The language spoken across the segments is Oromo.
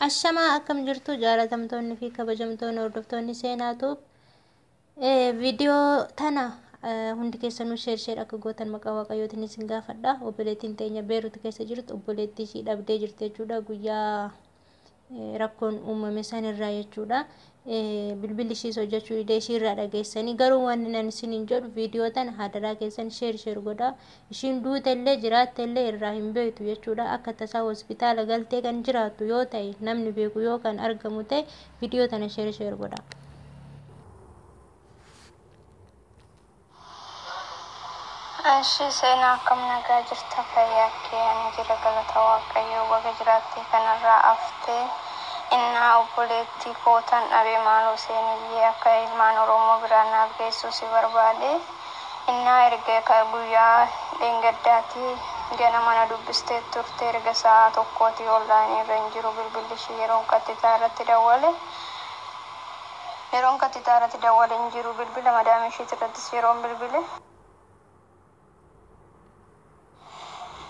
Ashamaa, akkam jirtu jaalatamtoonni fi kabajamtoonni hordoftoonni Seenaa Tube? Viidiyoo tana hundi keessanuu share share akka gootan maqaa Waaqayyootiin isin gaafadha. Obboleettiin teenya Beerut keessa jirtu obboleettii ishii dhabdee jirti jechuudha. Guyyaa rakkoon uumame sanirraa jechuudha. Bilbilli ishiis hojjechuu didee ishiirraa dhageessanii, garuu wanni nan isiniin jedhu viidiyoo tana hadaraa keessan share share godhaa. Ishiin duute illee jiraatte illee irraa hin beektu jechuudha. Akka tasaa hospitaala galtee kan jiraattu yoo ta'e, namni beeku yoo kan argamu ta'e, viidiyoo tana share share godhaa. Ishi Seenaa, akkam nagaa jirta? Fayyaa kee? Ani jira, galata Waaqayyoo. Baga jiraattee kanarraa haftee. Innaa obboleettii kootan dhabe. Maaloo Seeniyyee, akka ilmaan Oromoo biraan naaf geessu si barbaade. Innaa erga guyyaa dheengaddaati ganama na dubbistee turte. Erga sa'a 1tti onlaayinii irra hin jiru bilbilli ishii. Yeroon kattitaa irratti dawwale hin jiru. Bilbila madaamii ishiit irrattis yeroon bilbile,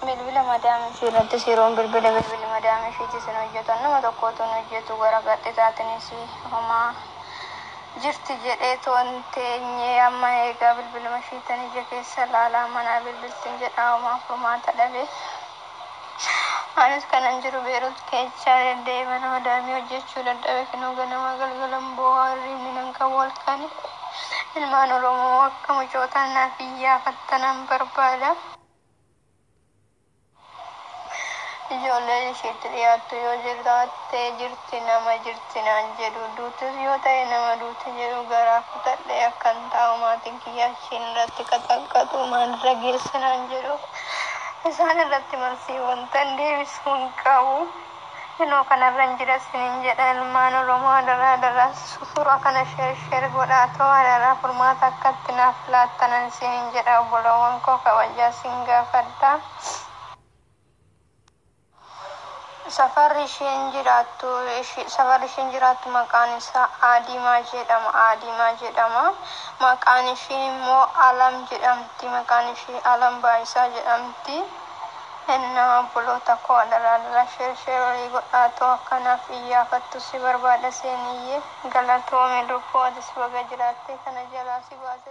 bilbila madaamii ishii irrattis yeroon bilbile, bilbilli madaamii ishiitis hin hojjetu. Nama tokkootu hin hojjetu. Gara qaxxitaatinis homaa jirti jedhee toon teenyee. Amma eegaa bilbiluma ishiitan ija keessa laalaa manaa bilbiltin jedhaa, homaa furmaata dhabe. Anis kanan jiru Beerut keessa. Deddeebiin madaamii hojjechuu dadhabe. Kinoo ganama galgalan boo'aa, hirribni nan qabu halkani. Ilmaan Oromoo akka mucootaan naaf iyyaafattanan barbaada. Ijoolleen isheetti dhiyaattu yoo jiraatte, jirti nama jirti naan jedhu, duutis yoo ta'e nama duute jedhu. Garaa kutadhee akkan taa'u, maatiin kiyya ishiin irratti qaxaqqatu, maalirra geesse naan jedhu. Isaan irratti marsii wantan deebisuu hin qabu. Yeroo kanarra hin jira isiniin jedha. Ilmaan Oromoo, adaraa adaraa suuraa kana share share godhaa ta'u, adaraa furmaata akkatti naaf laattanan isiniin jedha. Obbolawwan koo, kabajaa isin gaafadha. Safarri isheen jiraattu maqaan isaa Adiimaa jedhama. Adiimaa jedhama. Maqaan ishee immoo Alam jedhamti. Maqaan ishee Alam Baayisaa jedhamti. Innaa obboloota koo, adaraa adaraa share share olii godhaa ta'u, akkanaaf iyyaafattu si barbaada. Seeniyyee, galatoomi lubbuu. Atis baga jiraatte kana jalaa si baase.